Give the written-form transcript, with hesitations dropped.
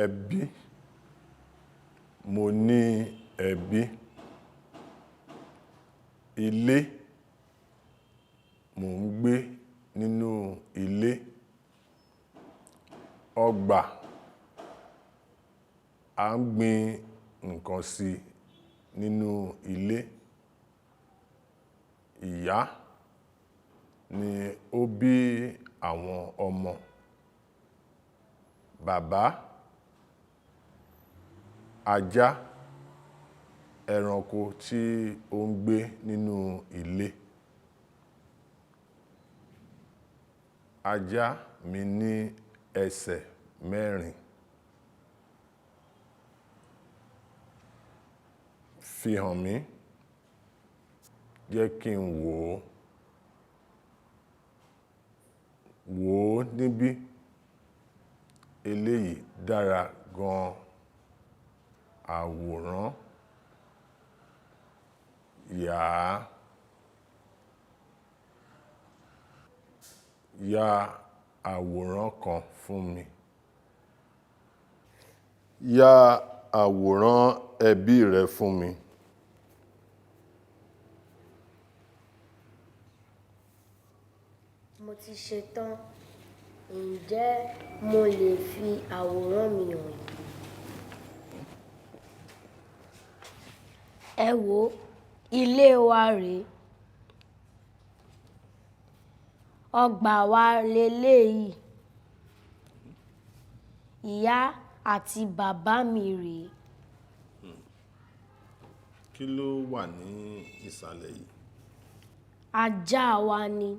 Ẹbí. Mo ní ẹbí. Ilé. Mò ń gbé nínú ilé. Ọgbà. À ń gbin nǹkan sí nínú ilé. Ìyá ni ó bí àwọn ọmọ. Bàbá, ajá, ẹranko tí ó ń gbé nínú ilé. Ajá mi ní ẹsẹ̀ mẹ́rin. Fi hàn mí, jẹ́ kí n wò ó. Wò ó níbí, eléyìí dára gan. Àwòrán. Yà á. Ya àwòrán kan fún mi. Ya àwòrán ẹbí rẹ fún mi. Mo ti ṣetán. Ǹjẹ́ mo lè fi àwòrán mi hàn yín? Ẹ wò ó, ilé wa rèé. Ọgbà wa leléyìí. Ìyá àti bàbá mi rèé. Kí ló wà ní ìsàlẹ̀ yìí? Ajá wa ni.